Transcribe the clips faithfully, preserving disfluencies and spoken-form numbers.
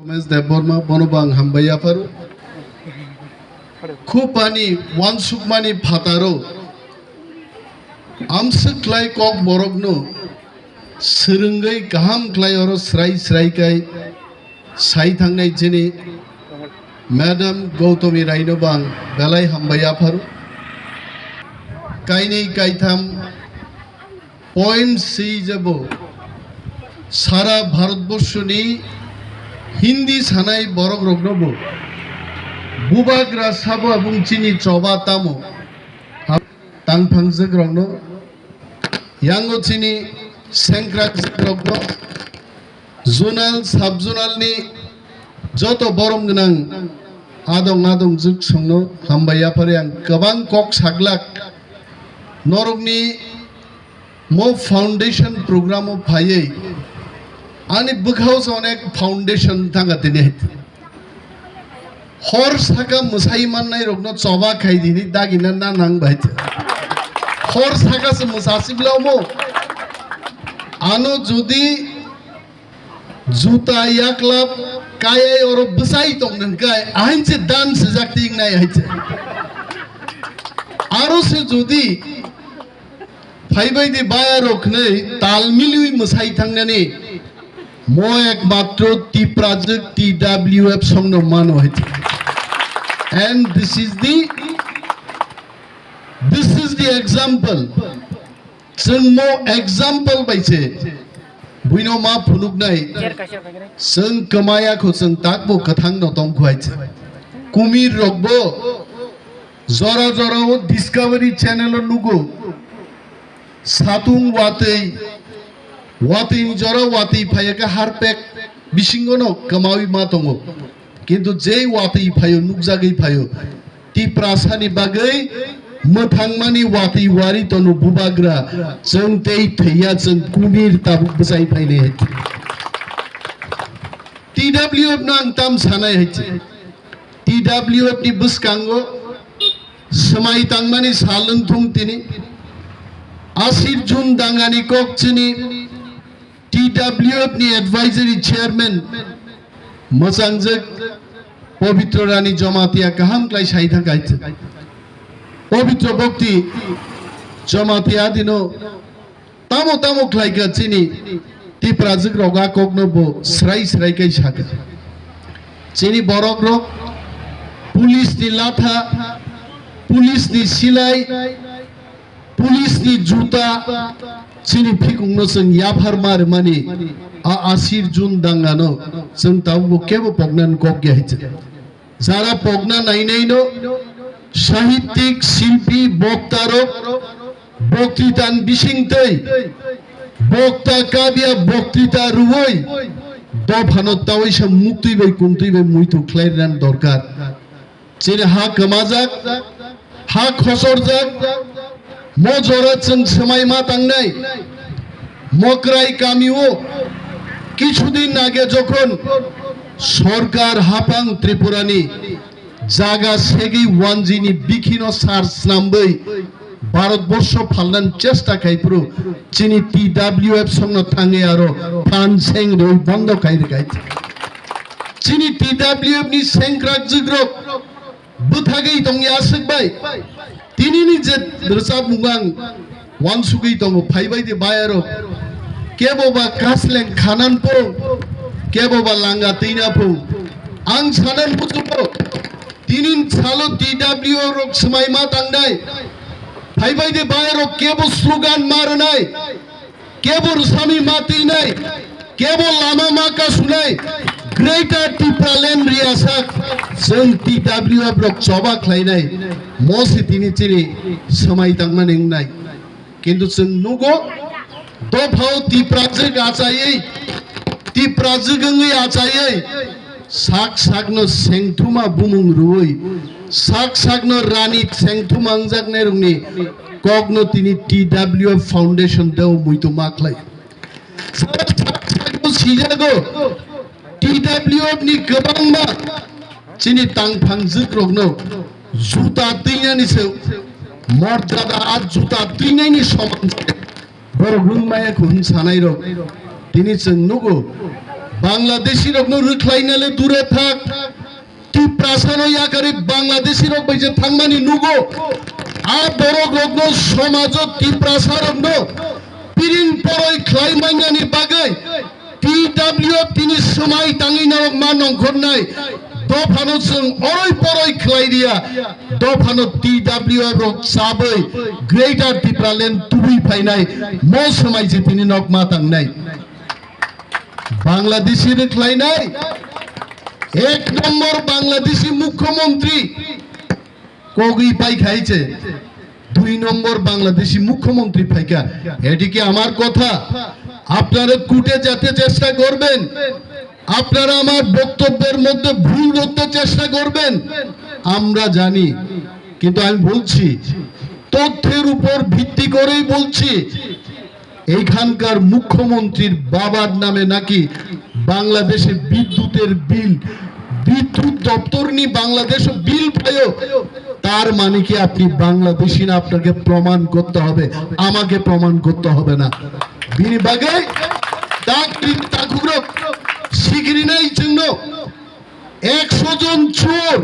Ramesh Debbarma, bono bo ang hambai yapharo. Khupani wansukmani phataro amswk khlai kok borokno swrwngwi kaham khlai oro srai srai kai sai thangnai chini Madam Gautami Raino bo ang belai hambai yapharo. Kainwi kaitham poem swijabo sara Bharatborshoni Hindi sanai borok rokno bo bubagra sabo abung chini choba tamo tangphangjwk rokno yango chini sengkrak rokno zonal sub zonal ni joto borom gwnang adong adong jwk songno hambai yaphari ang kwbang kok saglak norokni mo foundation program o phaiwi ani bwkhao se onek foundation thanga tini hor saka mwsai mannai rokno choba khai dini dagina na nang bai hor saka se mwsasibla omo ano jodi juta yaklap kayai oro bwsai tong nang kai ahin se dan sejak ting nai hai se aro se jodi phaibai di baya rok hwnwi tal milwi mwsai thangnani mo ekmatro Tiprajwk T W F songno mano hai se and this is the this is the example. Chwng mo example bai se buino ma phunuknai. Chwng kwmaya kho chwng takbo kwthang no tong khuai se. Kumir rokbo jora jora o Discovery Channel o nugo. Satung watwi watwi ni jora watwi phaiya khe harpek bisingo no kwmawi ma tongo. Kintu jei watwi phaio nukjagwi phaio Tiprasani bagwi mwthangmani watwi wari tono bubagra chwng tei thwiya chwng kumir tabuk bwchai phainai hai. T W F no ang tam sanai hai se. T W F ni bwskango swmai tangmani sal wng thung tini. Asir Jun dangani kok chini T W F ni advisory chairman mwchangjwk Pabitra Rani Jamatia kaham khlai sai thang kaitu. Pabitra Bhakti Jamatia dino tamo tamo khlai kha chini Tiprajwk rok a kokno bo srai srai kai saka. Chini borok rok police ni latha, police ni silai, police ni juta chini phikungno chwng yaphar ma rwmani a Asir Jun dangano chwng tabukbo kebo poknani kok ya hai se. Jara pokna nainaino sahittik, silpi, boktarok boktritan bisingtwi bokta kabya boktrita rwui dophano tawaisa muktwi bai kungtwi bai muitu khlai rwna dorkar. Chini ha kwmajak, ha khosorjak, mo jora chwng swmai ma tangnai. Mokrai kamio kisudin age jokhon sorkar hapang Tripurani jaga segwi wanjini bikhino sar snambwi Bharatborsho phalnani chesta khai phuru chini T W F songno thangwi aro phan seng rwi bondo khai rwkha. Chini T W F ni sengkrak jwkrok bwthagwi tongya aswk bai. Tinini je rwchapmung ang wansugwi tongo, phaibai di bayarok. Kebo ba kasleng khanan pung, kebo ba langa twina pung. Ang sanan bujugo, tinin salo T W rok swmai ma tangnai. Phaibai di bayarok kebo slogan ma rwnai. Kebo rwsami ma twinai, kebo lama ma kasunai, Greater Tipraland riyasak chwng T W F rok choba khlainai, mo se tini chini swmai tangmani wngnai. Kintu chwng nugo, dophao Tiprajwk achaiwi, Tiprajwk wngwi achaiwi, sak sakno sengthuma bumung rwui, sak sakno rani sengthuma wngjaknairokni kokno tini T W F Foundation deo muitu ma khlai. Sak sakno sijago T W F ni kwbangma chini tangphang jwkrokno juta twinani se morjada a juta twinani soman se. Borok wng maya kho hwn sanai rok. Tini chwng nugo, Bangladeshi rokno rwkhlainale dure thak. Tiprasano yakarwi Bangladeshi rok bai je thangmani nugo. A borok rokno somajo Tiprasa rokno piring poroi khlai manyani bagwi T W F tini swmai tangwi norok ma nongkhornai dophano chwng oroi poroi khlai riya. Dophano T W F rok chabwi Greater Tipraland tubui phainai mo swmai je tini nok ma tangnai. Bangladeshi rwkhlainai ek nombor Bangladeshi mukhyamantri kogwi pai khai che, dui nombor Bangladeshi mukhyamantri phaikha. এটি কি আমার কথা? আপনারা কোর্টে যেতে চেষ্টা করবেন, আপনারা আমার বক্তব্যের মধ্যে ভুল ধরতে চেষ্টা করবেন, আমরা জানি, কিন্তু আমি বলছি, তথ্যের উপর ভিত্তি করেই বলছি। এইখানকার মুখ্যমন্ত্রীর বাবার নামে নাকি বাংলাদেশে বিদ্যুতের বিল, বিদ্যুৎ দপ্তর নি বাংলাদেশ বিল পায়ো, তার মানে কি আপনি বাংলাদেশি না? আপনাকে প্রমাণ করতে হবে, আমাকে প্রমাণ করতে হবে না। Bini bagwi tak, tak, sikiri nai chwngno একশো জন চোর,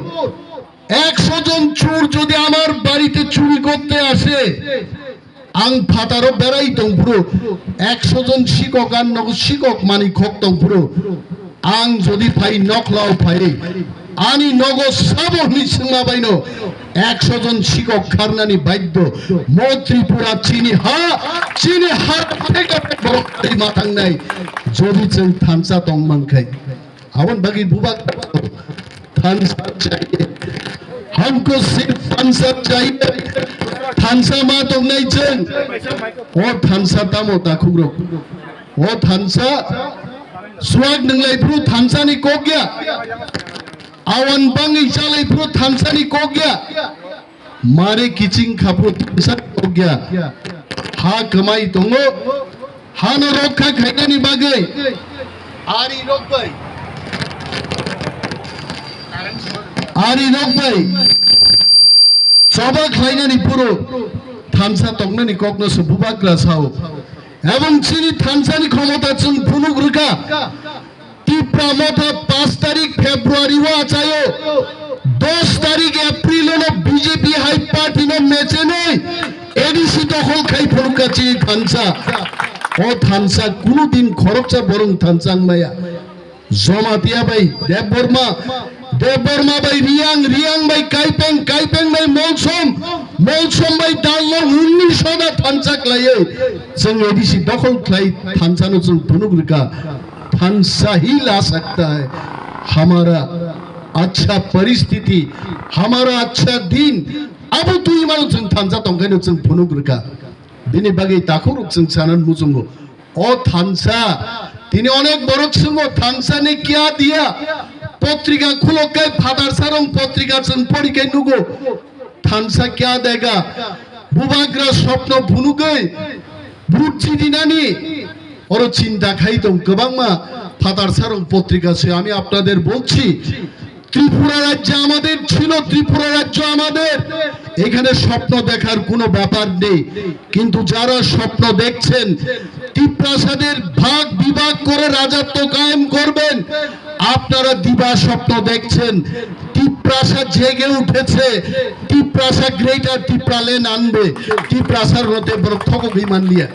একশো জন চোর যদি আমার বাড়িতে চুরি করতে আসে, ang phataro berai tongphuru, একশো জন sikok ang nogo sikok mani khok tongphuru, ang jodi phai noklao phai, ani nogo sabo hwnwi swngma baino একশো জন sikok kharnani baddo. Mo Tripura chini ha, chini ha theka borok tei ma thangnai, jodi chwng thansa tong mankhai. Aboni bagwi bubak thansa chahiye. Hamko sirf thansa chahiye. Thansa ma tongnai chwng. O thansa tamo takhukrok? O thansa swak nwnglai phuru thansani kok ya. Awan bangwi chalai phuru thansani kok ya. Mare kiching khapu thansa kok ya. Ha kwmai tongo. Hano rokha khainani bagwi. Ari rok bai. Ari rok bai. Choba khlainani phuru thansa tongnani kokno se bubagra sao. Ebong chini thansani khomota chwng phunuk rwkha. Tipra Motha paanch tarik February o achaio, dos tarik April o no B J P hai party no mechenoi A D C dokhol khai phunukha chini thansa. O thansa kunu din khoroksa borong thansa wngmaya. Jamatia bai Debbarma, Debbarma bai Riang, Riang bai Kaipeng, Kaipeng bai Molsom, Molsom bai Dallo unnish da thansa khlaioi. Chwng A D C dokhol khlai thansa no chwng phunuk rwkha. Thansa hi la sakta hai, hamara acha paristhiti, hamara acha din, abo twi mano chwng thansa tongkhaino chwng phunuk rwkha. Bini bagwi takhukrok chwng sanan muchungo. O thansa, tini onek borok swngo, thansa ne kya diya? Potrika khulok kai phatar sarong potrika chwng pori kai nugo. Thansa kya dega? Bubagra sopno phunugwi, bhut chidinani, oro chinta khai tong kwbangma phatar sarong potrika se. আমি আপনাদের বলছি, ত্রিপুরা রাজ্য আমাদের ছিল, ত্রিপুরা রাজ্য আমাদের, এখানে স্বপ্ন দেখার কোনো ব্যাপার নেই। কিন্তু যারা স্বপ্ন দেখছেন তিপ্রাসাদের ভাগ বিভাগ করে রাজত্ব কায়েম করবেন, আপনারা দিবা স্বপ্ন দেখছেন। তিপ্রাসা জেগে উঠেছে, তিপ্রাসা গ্রেটার তিপ্রাল্যান্ড আনবে, তিপ্রাসার মধ্যে বড় থক অভিমান নিয়ে।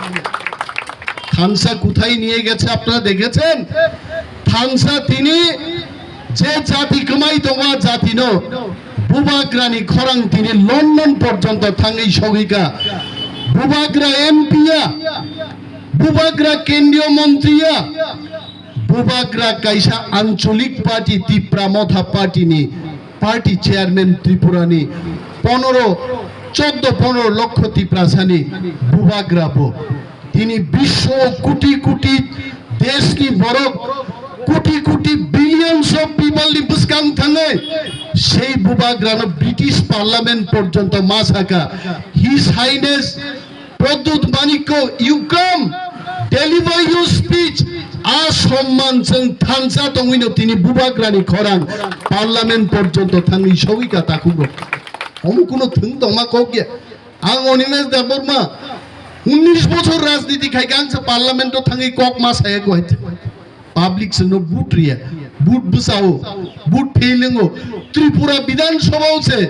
থানসা কোথায় নিয়ে গেছে আপনারা দেখেছেন? থানসা তিনি যে জাতি কমাই তোমার জাতি ন, বুবাগ্রানি খরাং তিনি লন্ডন পর্যন্ত থাঙ্গি সগিকা। বুবাগ্রা এমপিয়া, বুবাগ্রা কেন্দ্রীয় মন্ত্রীয়া, Bubagra kaisa ancholik party, Tipra Motha party ni party chairman Tripura ni পনেরো, চোদ্দ পনেরো লক্ষ Tiprasa ni Bubagra bo. Tini biswo koti koti desh ni borok koti koti billions of people ni bwskang thangwi sei Bubagra no British Parliament porjonto ma saka, His Highness Pradyut Manikya, you come, deliver your speech. A somman chwng thansa tongwino tini Bubagrani khorang parliament porjonto thangwi sogwi ka takhuk rok. Omo kuno thwng tongma kok ya. Ang Animesh Debbarma, unnish bochor rajniti khai ka, ang se parliament o thangwi kok ma saya ko hai. Public chwngno vote riya, vote bwsao, vote failingo. Tripura Bidhan Sabhao se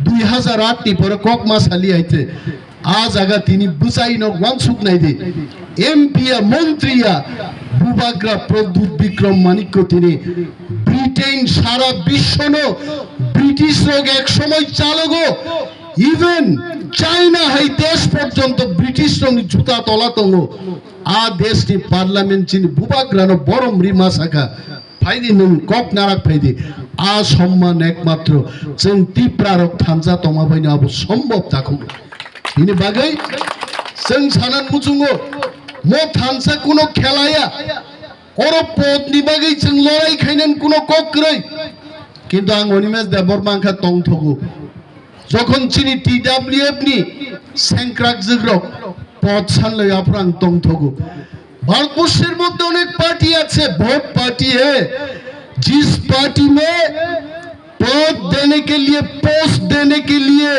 dui hazar aat ni pore kok ma sali hai se. A jaga tini bwsai no wansuk nai di. M P ya, montri ya, bubagra Pradyut Bikram Manikko tini Britain sara biswano British rok ek somoy chalogo, even China hai desh porjonto British rokni juta tola tongo. A deshni parliament chini bubagrano borom rima saka. Phaidi nwng kok narak phaidi. A somman ekmatro chwng Tipra rok thansa tongma baino abo sombhob jakhuk. Bini bagwi chwng sanan muchungo mo thansa kuno khelaya. Oro podni bagwi chwng lorai khainan kuno kok kwrwi. Kintu ang Animesh Debbarma wngkha tongthogo. Jokhon chini T W F ni sengkrak jwkrok pod sanlai aphuru ang tongthogo. ভারতবর্ষের মধ্যে অনেক পার্টি আছে, बहुत पार्टी है, जिस पार्टी में पद देने के लिए, पोस्ट देने के लिए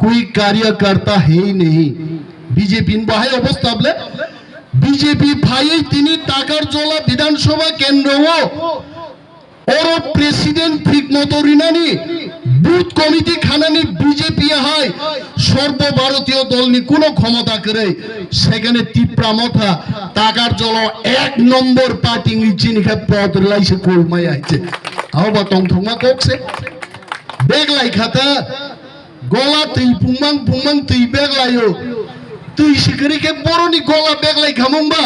कोई कार्यकर्ता है ही नहीं। B J P ni bahai obostha ble, B J P phaiwi tini Takarjola Bidhan Sabha kendro o oro president thik moto rinani, booth committee khanani B J P hai সর্বভারতীয় দলni kuno khomota kwrwi, সেখানে তিপ্রা মথা Takarjola o এক নম্বর party wngwi chini khe pod rwlai se kulmaya hai se. Abo ba tongthokma kok se. Beglai khata. Gola twi pungmang pungmang twi beglaio. Twi sikiri khe boroni gola beglai khamung ba.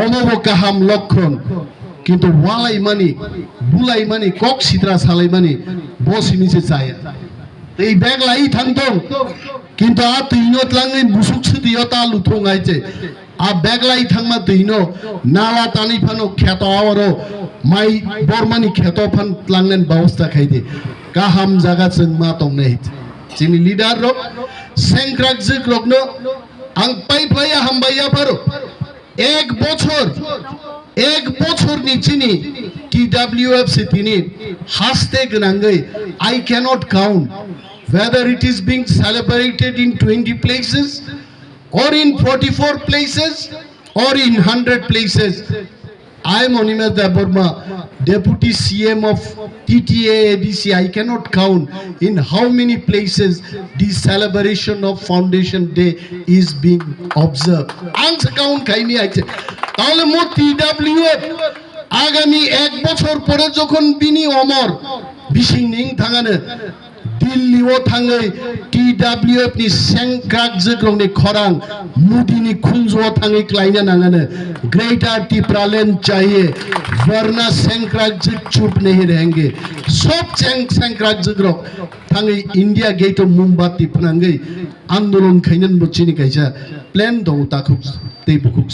Omo bo kaham lokhon. Kintu walaimani, bulaimani, kok sitra salaimani bo simi se chaya. Twi beglai thangtong. Kintu a twino tlangwi musuk swtwi o ta luthung ai che. A beglai thangma twino nala tani phano kheto aro mai bormani kheto phan tlangnen babosta khaidi. Kaham jaga chwng ma tongnai. Chini leader rok sengkrak jwk rokno ang pai phlaiya hambai yapharo. Ek bochor, ek bochor ni chini T W F se tini haste gwnangwi I cannot count whether it is being celebrated in twenty places or in forty-four places or in hundred places. I am Animesh Debbarma, Deputy C M of T T A A D C. I cannot count in how many places the celebration of Foundation Day is being observed. Ang se count khaimi aise. Tahole mo T W F agami ek bochor pore jokhon bini omor bising ning thangane Delhi o thangwi T W F ni sengkrak jwkrokni khorang Modi ni khunju o thangwi klaina nangano. Greater Tipraland chahiye, varna sengkrak jwk chup nahi rahenge. Sob cheng sengkrak jwkrok thangwi India Gate o mombati phnangwi andolon khainani bo chini kaisa plan dong takhuk tei bukhuk.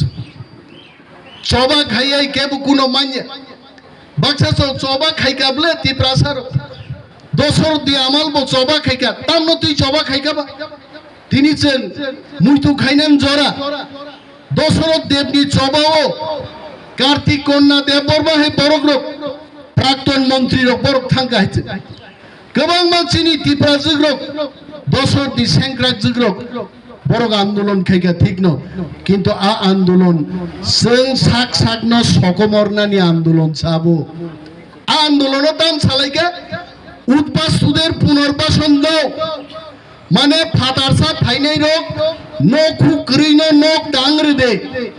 Choba khaiya kebo kuno manya. Baksa so choba khaika ble Tiprasa rok. Dosor di amal bo choba khaika. Tamno twi choba khaika ba. Tini chwng muitu khainan jora. Dosoroth Debni choba o Kartik Konna Debbarma hai borok rok. Prakton montri rok borok thangka hai chwng. Kwbangma chini Tipra jwkrok, dosor di sengkrak jwkrok, borok andolon khaika thikno, kintu a andolon chwng sak sakno sokomornani andolon sabo. A andolono tam salaikha udbastuder punarbason do, mane phatarsa phainai rok nok huk kwrwino nok dang rwde.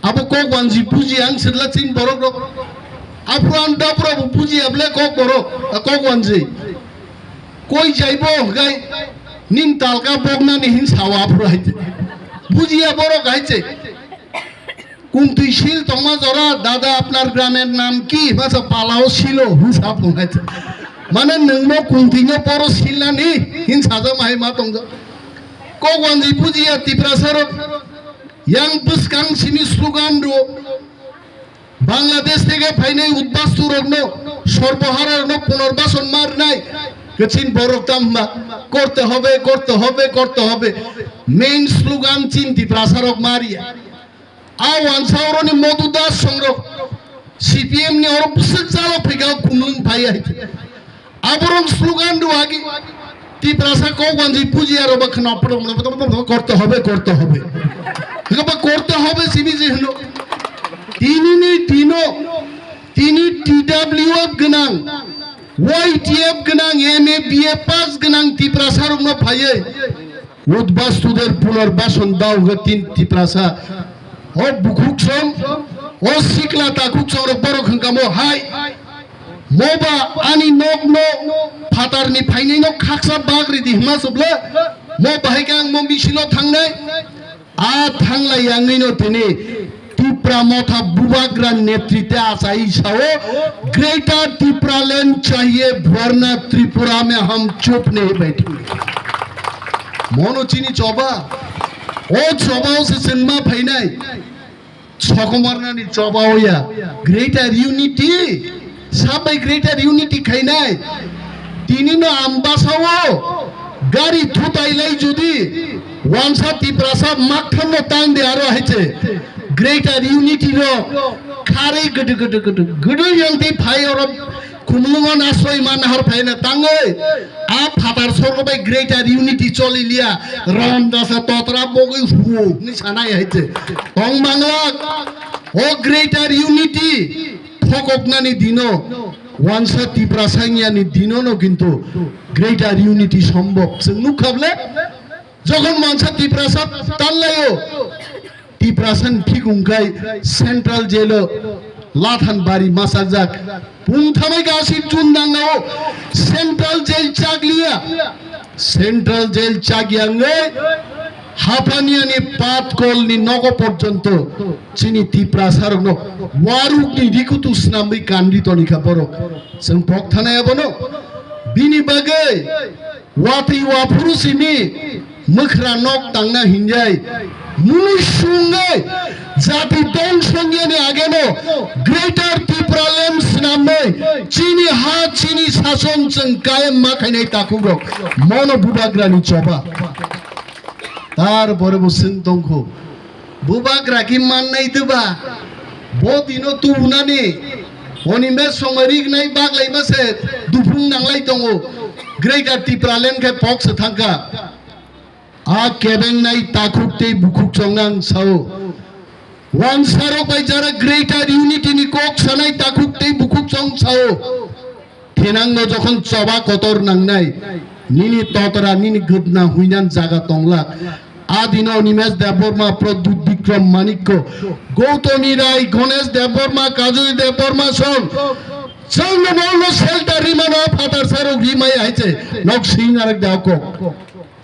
Abo kok wanji buji ang sirla chini borok rok. Aphuru ang dapura bo buji able kok borok, a kok wanji. Koi jaibo hwgai nin talka boknani hin sawa aphuru hai. Buji ya borok hai che. Kuntwi sil tongma jora, "Dada, apnar gramer nam ki?" Masa palao silo, hin sa phung hai che. Mane nwngno kuntwino poro silnani hin sajama hai ma tongja. Kok wanji buji ya Tiprasa rok. Yang bwskang simi slogan rw, Bangladesh theke phainai udbastu rokno, sorbohara rokno punarbason ma rwnai, kachin borok tam hwnba, korte hobe, korte hobe, korte hobe. Main slogan chin Tiprasa rok ma riya. A wansa oroni Madhu Das songrok, C P M ni oro bwswk jalo phaika kumlung phaiya. Aborok slogan rw agi, Tiprasa kok wanji buji aro ba khna korte hobe, korte hobe. Hwnkhe ba korte hobe simi je hwno. T Tinini dino, tini T W F gwnang, Y T F gwnang, M A, B A pass gwnang Tiprasa rokno phaiwi Udbastuder punarbason daoga tin Tiprasa. O bukhuk song, o sikla takhuk song rok borok hwnkha mo hai. Moba ani nokno phatarni phainaino khaksa bagri di hwnma subla. Mo bahai khe ang mo misilo thangnai. A thanglai yangwino tini Tipra Motha Bubagra netrite achai sao, "Greater Tipraland chahiye, varna Tripura mein hum chup nahi baithi." Mono chini choba, o choba o se chwngma phainai. Sokomarnani choba oya. Greater unity. Sabai greater unity khainai. Tini no Ambasao gari thutai lai jodi wansa Tiprasa makthamno tang de aro haiche. Greater unity ro khari gudu gudu gudu gudu yang di phai oro Khumlungo na soi man har phaina tangwi a phatar sorgo bai greater unity choli liya, ron dasa totra bogwi huo ni sanai hai che. Tong bangla o greater unity thokoknani dino, wansa Tipra sangya ni dino no kintu greater unity sombok. Chwng nukha ble? Jokhon mansa Tiprasa tanlaio, Tiprasa ni thik wngkhai Central Jail o lathan bari masajak. Pung thamai gasi chun dangao Central Jail chakliya. Central Jail chakya wngwi Hapania ni Patkol ni nogo porjonto chini Tiprasa rokno waruk ni rikutu snamwi kandi tonikha borok. Chwng pok thanai abono. Bini bagwi watwi waphuru simi mwkhra nok tangna hinjai, mui sungwi jati dong songyani ageno Greater Tipraland snamwi chini ha chini sason chwng kayem ma khainai takhuk rok mono bubagrani choba. Tar pore bo swng tongkhu. Bubagra ki mannai twba? Bo dino tubunani. Oni me somari gnai baglai ma se dupung nanglai tongo. Greater Tipraland khe pok se thangkha. A kebengnai takhuk tei bukhuk chongnang sao. Wansarok bai jara Greater Unity ni kok sanai takhuk tei bukhuk chong sao. Thinangno jokhon choba kotor nangnai, nini totra, nini gwdna huinan jaga tonglak. Adino Animesh Debbarma, Pradyut Bikram Manikko, Gautami Rai, Ganesh Debbarma, Kajal Debbarma song. Chwngno nokno shelter rimano phatar sarok rimaya hai se nok sing arak da kok.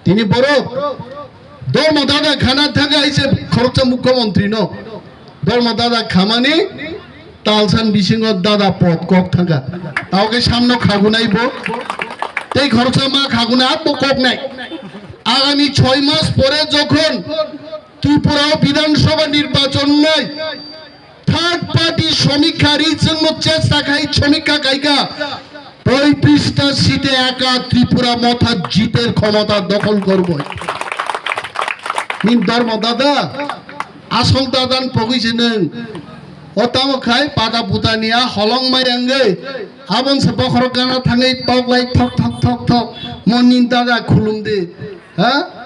Tini borok Dharma Dada khana thangwi hai se khoroksa mukhyamantri no. Dharma Dada khamani talsan bisingo Dada pod kok thangkha. Tao khe samno khagunai bo. Tei khoroksa ma khaguna abo kok nai. Agami choi mas pore jokhon Tripura o Bidhan Sabha nirbachon nai, third party somikha ri chwngno chesta khai somikha khaikha, poitrista site aka Tripura Motha jiter khomota dokhol korbo. Nin Dharma Dada, asol dadan pogwi se nwng. O tamo khai pada butani a holong mai wngwi, abon se bokhorok gana thangwi tok lai thok thok thok thok, mo nin Dada khulum di. Ha?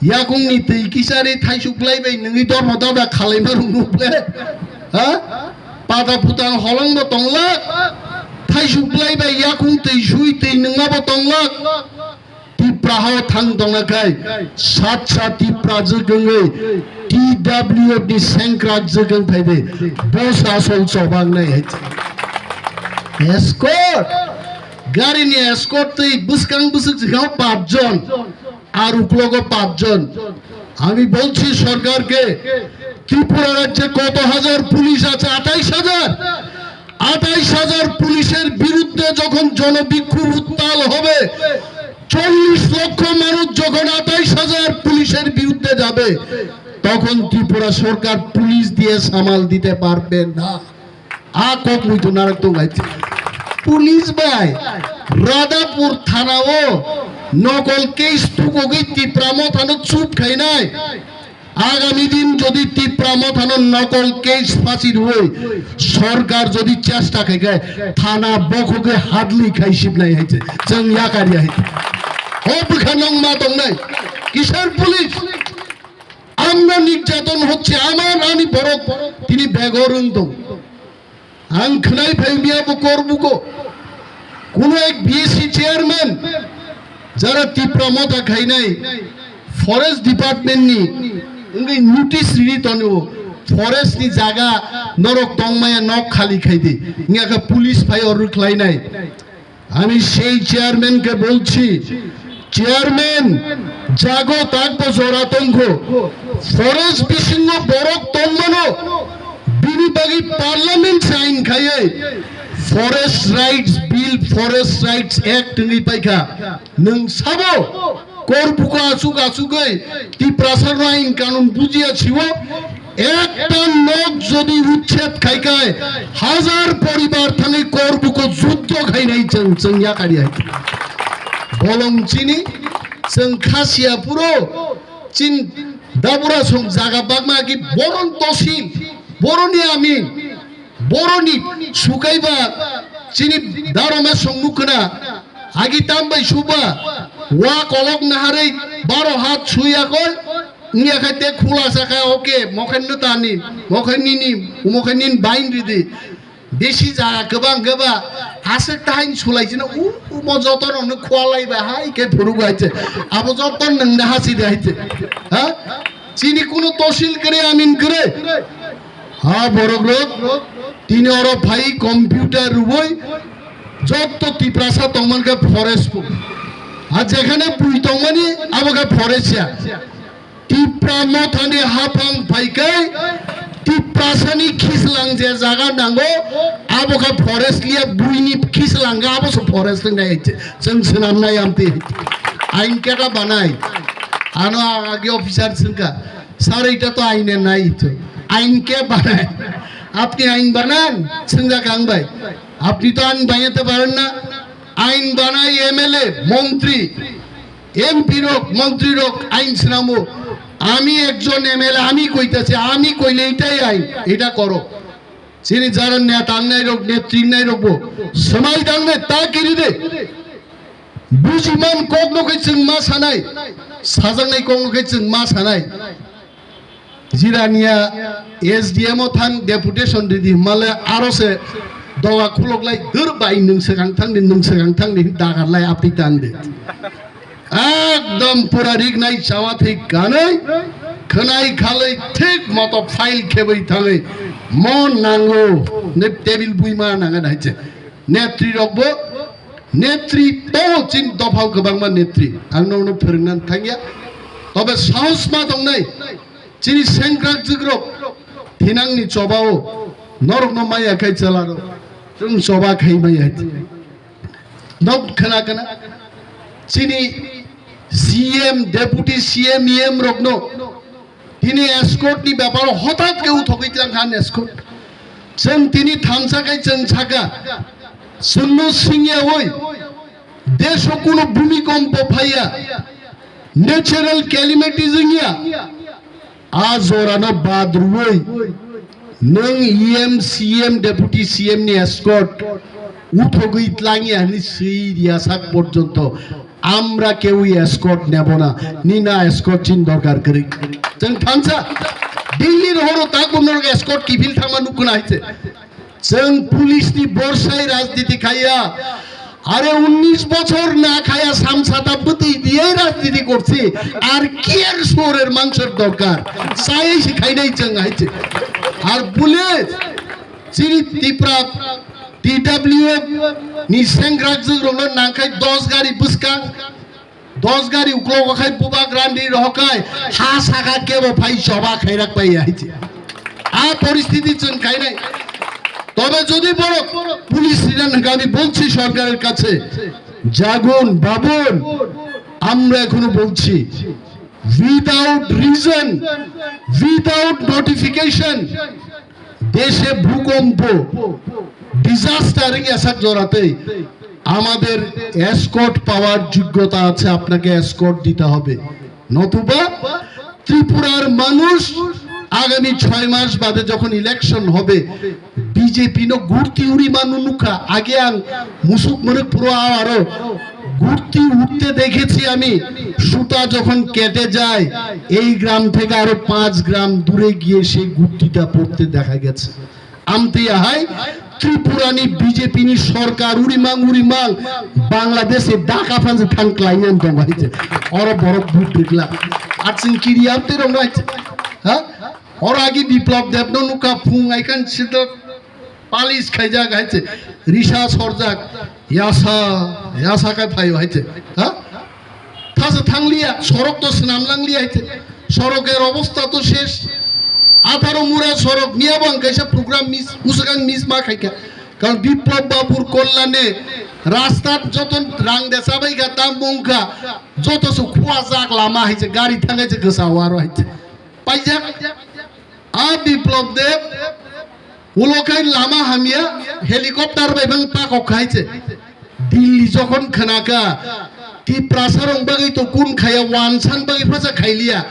Yakungni twi kisari thaisuk lai bai nungwi dormo dada khalaima rwngno ble? Ha? Pada phutan holongbo tonglak. Thaisuk lai bai yakung twi sui twi nungmabo tonglak. Tipra hao thang tongna khai satsa Tipra jwk wngwi T W F ni sengkrak jwk wng phai bai boss asol chobang nai hai. Escort. Gari ni escort twi bwskang bwswk jwk hao pach jon. Ar uklogo pach jon. আমি বলছি সরকারকে, ত্রিপুরা রাজ্যে কত হাজার পুলিশ আছে? আঠাইশ হাজার। আঠাইশ হাজার পুলিশের বিরুদ্ধে যখন জনবিক্ষোভ উত্তাল হবে, চল্লিশ লক্ষ মানুষ যখন আঠাইশ হাজার পুলিশের বিরুদ্ধে যাবে, তখন ত্রিপুরা সরকার পুলিশ দিয়ে সামাল দিতে পারবে না। A kok muitu narak tong hai. Police bai Radhapur thana o nokol case thukogwi Tipra Mothano chup khainai. Agami din jodi Tipra Mothano nokol case phasi rwui sorkar jodi chesta khai khai thana bokhogwi hadli khai sibnai hai se. Chwng yakar ya hai. O bwkha nong ma tongnai. Kisar police? আমরা নির্যাতন হচ্ছে, আমার আমি বড় তিনি বেগরুন তো Ang khwnai phai miya bo Korbuko. Kuno ek B S C chairman jara Tipra Motha khainai forest department ni wngwi notice riri tongo, forest ni jaga norok tongmaya nok khali khaidi. Wngya kha police phai order khlainai. আমি সেই চেয়ারম্যানকে বলছি, chairman, jago takbo jora tongkho, forest bisingo borok tongmano, bini bagwi parliament sign khaiwi forest rights bill, forest rights act wngwi paikha. Nwng sabo Korbuko achuk achugwi Tiprasa ain kanun bujiya siwo, ekta nok jodi uchched khai khai, hajar poribar thangwi Korbuko juddo khainai chwng, chwng yakari hai. Bolong chini chwng khasiya puro chin dabura song jaga bagma ki boron tosil, boroni amin, boroni sukaiba chini daroma song nukna. Agi tambai suba, wa kolok naharwi baro hat suya koi, wngya khai te khulasa kha, okay, mokhen no tani, mokhen nini, mokhen nin bain ridi. Besi jaga kwbang khe ba, aswk tahain sulai jino, u, u mo joto no no khwalai ba, hai khe phuru bai che. Abo joto nang na hasi de hai che. Ha? Chini kuno tosil kre, amin kre. Ha, borok rok, tini oro phai computer rwui, jotto Tiprasa tongman khe forest bo. Ha, jekhane bui tongmani, abo khe forest ya. Tipra Mothani haphang phai khe, Tiprasani khislang je jaga nango, abo khe forest liya, buini khislang khe, abo se forest wngnai, chwng swnamnai amtwi. Ain keta banai. Ano agi officer swngkha. Sir, এটা তো আইনে নাই তো। আইন কে বানায়? আপনি আইন বানান? Swngjak ang bai. আপনি তো আইন বানাতে পারেন না। আইন বানায় এমএলএ, মন্ত্রী, এমপি রক, মন্ত্রী রক, আইন swnamo. আমি একজন এমএলএ, আমি কইতাছি, আমি কইলে এটাই আইন, এটা করো। Chini jara neta wngnai rok, netri wngnai rok bo swmai dang ne ta kiri de. Bujiman kok no khe chwng ma sanai, sajaknai kok no khe chwng ma sanai. Jirania S D M o thang deputation ridi hwnmale aro se doga khulok lai, dur bai nwng swkang thang di, nwng swkang thang di dagar lai apni tang de. Ekdom pura rik nai chawa thik ganai, khwnai khalai thik moto file khebai thangwi mo nango, ne table buima nanga nai che. Netri rok bo, netri to chin dophao kwbangma netri. Ang no no phwrwngna thangya. Tobe sahos ma tongnai. Chini sengkrak jikrok thinangni chobao norokno maya khai chalaro. Chwng choba khai maya. Nok khna khna. Chini C M, Deputy C M, E M rokno tini escort ni beparo hotat khe uthogwi tlang khan escort. Chwng tini thansa khai chwng saka. Chwngno singya oi. Desho kuno bhumikompo phaiya. Natural calamities wngya. A jorano bad rwui nwng E M, C M, Deputy C M ni escort uthogwi tlangya hwnwi swi riya sak porjonto amra keui escort nebo na, nina escort chin dorkar kwrwi. Chwng thansa Delhi rohoro takbo norok escort kiphil thangma nukkuna hai se. Chwng police ni borsai rajniti khaiya. Are unnish bochor na khaiya, samsata bwtwi diye rajniti korchi. Ar kiyan suorer mansor dorkar. Sai se khainai chwng hai se. Ar police chini Tipra T W F ni sengkrak jwk rokno nangkhai dos gari bwskang. Dos gari uklogo khai bubak randi rohokai ha saka kebo phai choba khairak pai hai se. A poristiti chwng khainai. তবে যদি বড় পুলিশ রিজান আমি বলছি সরকারের কাছে, জাগুন, ভাবুন, আমরা এখনো বলছি, without reason, without notification, দেশে ভূকম্প, disaster এসাক জড়াতে আমাদের এসকর্ট পাওয়ার যোগ্যতা আছে, আপনাকে এসকর্ট দিতে হবে, নতুবা ত্রিপুরার মানুষ আগামী ছয় মাস বাদে যখন ইলেকশন হবে, BJP no gurti uri manu nukha, age ang musuk mwnwk phuru aro gurti উঠতে দেখেছি আমি, সুতা যখন কেটে যায়, এই গ্রাম থেকে আরো পাঁচ গ্রাম দূরে গিয়ে সেই গুর্তিটা পড়তে দেখা গেছে। Amtwi ahai Tripura ni B J P ni sorkar urimang urimang Bangladesh e Dhaka phan se thang klai nang tong hai se. Oro borok but rikla. Ar chwng kiri am te rong hai se. Ha? Oro agi Biplab Deb no nuka phung ai kan sito palis khaijak hai se. Risa sorjak. Yasa, yasa kai phaio hai se. Ha? Thasa thangliya, sorok to swnam langliya hai se. Soroker obostha to shesh. Atharo mura sorok niya bo ang kaisa program miss, usakang miss ma khaikha. Karon Biplab Babur kollane rasta joto rang de sabai kha tam bongkha. Joto su khua jak lama hai se, gari thangai se gasa waro hai se. Paijak. A Biplab Deb, ulo khai lama hamya, helicopter bai bang pakok khai se. Delhi jokhon khnaka, Tiprasa rong bagwi to kun khaya, wansan bagwi phacha khailiya.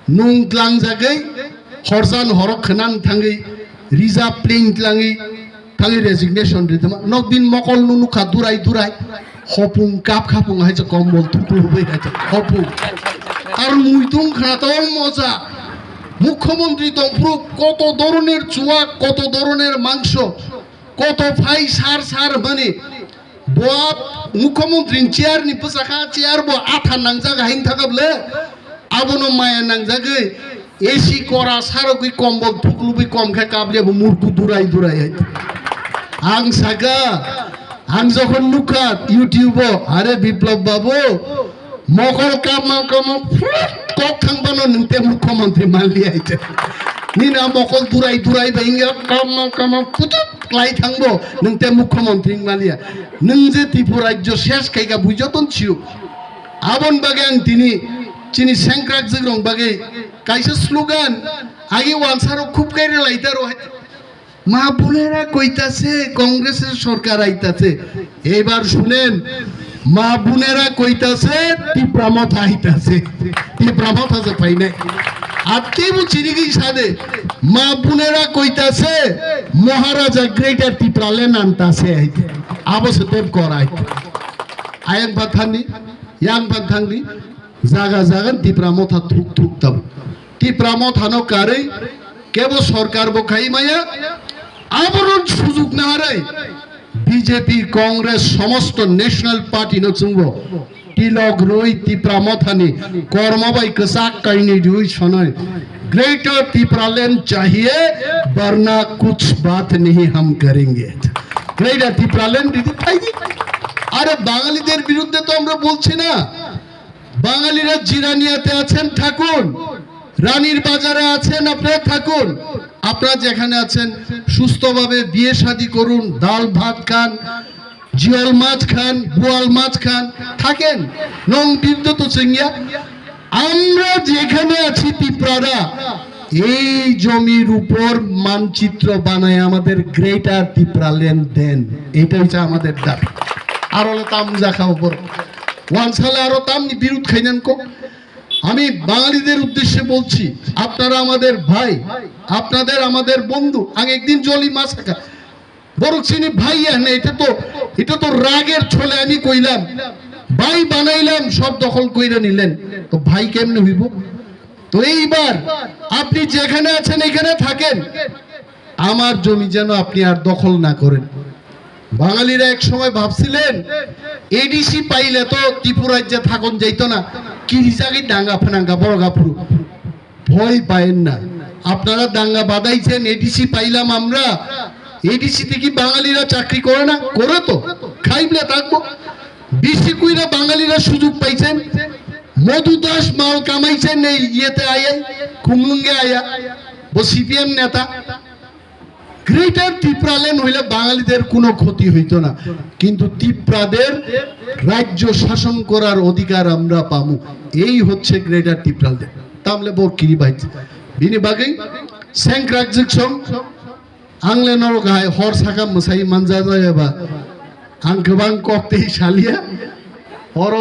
Nung tlangjagwi, horsan horok khnan thangwi, reserve plane tlangwi, thangwi resignation ritama. Nokdin mokol nu nukha durai durai. Hopung kap khapung hai se kombol thuklu bai hai se hopung. Ar muitung khna tong moja. Mukhyamantri tongphuru koto doroner chuwa, koto doroner mangso, koto phai sar sar mani. Boa mukhyamantri ni chair ni bwsakha, chair bo atha nangjak hain thakable. Abono maya nangjagwi A C kora sarogwi kombol thuklubwi kom khe kabliya bo murku durai durai hai. Ang saka, ang jokhon nukha YouTube o, "Are Biplab babu, mokol kama kama kok thang bano nwng te mukhyamantri manliya hai." Nini a mokol durai durai bai wngya kama kama putuk klai thangbo nwng te mukhyamantri manliya. Nwng je Tripura rajyo ses khaika bui joton sio. Abon bagwi ang tini chini sengkrak jigrong bagwi kaisa slogan, agi wansarok khub khe relaitaro hai. "মা বোনেরা কইতাছে কংগ্রেসের সরকার আইতাছে।" এবার শুনেন, মা বোনেরা কইতাছে তিপ্রা মথা আইতাছে, তিপ্রা মথা যে পাই নাই। আর তেবু চিনিগি সাদে, মা বোনেরা কইতাছে মহারাজা গ্রেটার তিপ্রাল্যান্ড আনতাছে। আবো সে তেব করাই। Ayang bathani, yang bathangni, jaga jaga Tipra motha thuk thuk tabuk. Tipra mothano karwi kebo sorkar bo khai maya, abono sujuk naharwi B J P, Congress, somosto National Party no chwngbo tilok rwi Tipra mothani kormo bai kwchak kainwi rwi sonoi Greater Tipraland chahiye, barna kuch baat nahi hum karenge. Greater Tipraland didi thaidi. আরে বাঙালিদের বিরুদ্ধে তো আমরা বলছি না। বাঙালিরা জিরানিয়াতে আছেন থাকুন, রানীর বাজারে আছেন আপনারা থাকুন, আপনারা যেখানে আছেন সুস্থভাবে বিয়ে শাদী করুন, ডাল ভাত খান, জিওল মাছ খান, বোয়াল মাছ খান, থাকেন। নং বিদ্যুৎ তো চেঙ্গিয়া। আমরা যেখানে আছি তিপ্রারা, এই জমির উপর মানচিত্র বানায় আমাদের গ্রেটার তিপ্রাল্যান্ড দেন, এটা হচ্ছে আমাদের দাবি। আর হলে তামুজা খাওয়া বড় ওয়ানসালে আরো তামনি বিরোধ খাইনান কো। আমি বাঙালিদের উদ্দেশ্যে বলছি, আপনারা আমাদের ভাই, আপনাদের আমাদের বন্ধু। আগে একদিন জলি মাছ খাকা বরক চিনি ভাই এখানে, এটা তো, এটা তো রাগের ছলে আমি কইলাম, ভাই বানাইলাম, সব দখল কইরা নিলেন, তো ভাই কেমনে হইব? তো এইবার আপনি যেখানে আছেন এখানে থাকেন, আমার জমি যেন আপনি আর দখল না করেন। বাঙালিরা এক সময় ভাবছিলেন এডিসি পাইলে তো ত্রিপুরা রাজ্যে থাকন যাইতো না, কিরি জাগি ডাঙ্গা ফানাঙ্গা বড় গাফুরু। ভয় পায়েন না, আপনারা দাঙ্গা বাঁধাইছেন, এডিসি পাইলাম আমরা, এডিসি থেকে বাঙালিরা চাকরি করে না? করে তো, খাইবলে থাকবো। বেশি কইরা বাঙালিরা সুযোগ পাইছেন, মধু দাস মাল কামাইছেন এই ইয়েতে আয়ে, খুমলুঙ্গে আয়া, ও সিপিএম নেতা। গ্রেটার তিপ্রাল্যান্ড হইলে বাঙালিদের কোনো ক্ষতি হইতো না, কিন্তু তিপ্রাদের রাজ্য শাসন করার অধিকার আমরা পামু। এই হচ্ছে গ্রেটার তিপ্রাল্যান্ড। তামলে বর কিরি বাইত বিনি বাকি সেংক্রাক জিকসং আংলে নরক হাই হর সাকা মশাই মানজা যায়বা। আং গোবাং ককতেই সালিয়া হর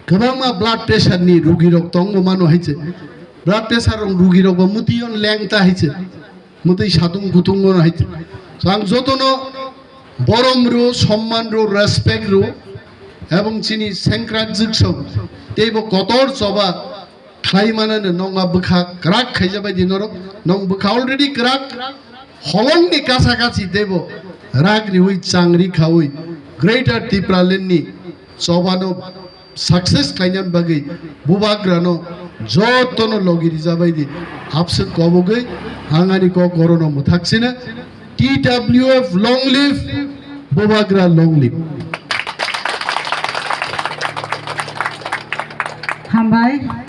গোবাংমা ব্লাড প্রেশার নি রুগী রক তং মনো হইছে। ব্লাড প্রেশার রং রুগী রক বা মুতিয়ন ল্যাংটা হইছে। Mutwi satung kutung no hai. So ang jotono borom rw, somman rw, respect rw, ebong chini sengkrak jwksong teibo kotor choba khlai manani nokma bwkha kwrak khaija bai di norok, nok bwkha already kwrak. Holongni kasa kasi teibo rak riwi changri khawi Greater Tipraland ni chobano success khlaina bagwi bubagrano jotono logi rijabaidi abswk kobogwi hangani kok orono mwthaksina. T W F long live, bubagra long live. Hambai.